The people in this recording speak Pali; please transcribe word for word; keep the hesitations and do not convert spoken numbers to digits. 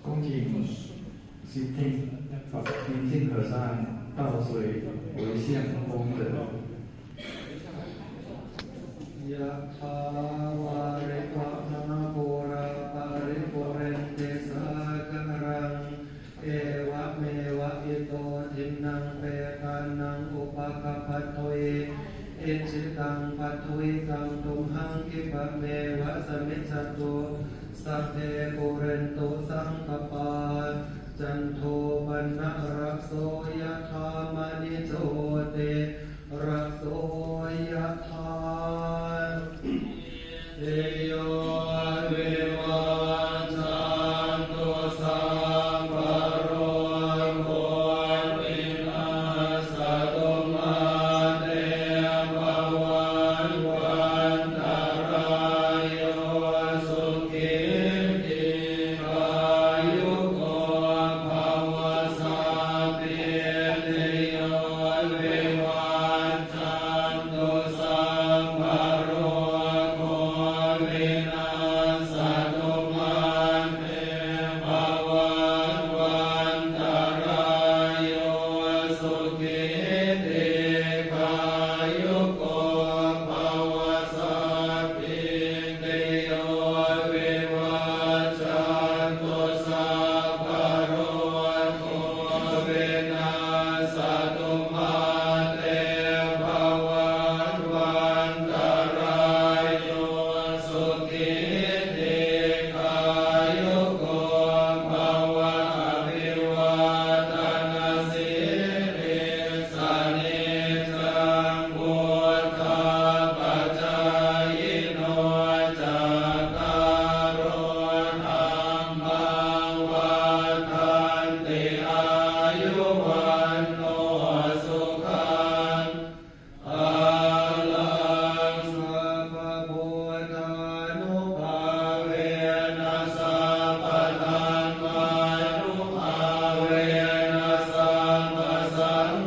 恭敬聆听，聆听和尚道水为相功德。 Yathā vārivahā pūrā paripūrenti sāgaraṃ, evameva ito dinnaṃ petānaṃ upakappati. Icchitaṃ patthvīdaṃ tumhaṃ khippameva samijjhatu, sabbe pūrentu saṅkappā, cando paṇṇaraso yathā, maṇi jotiraso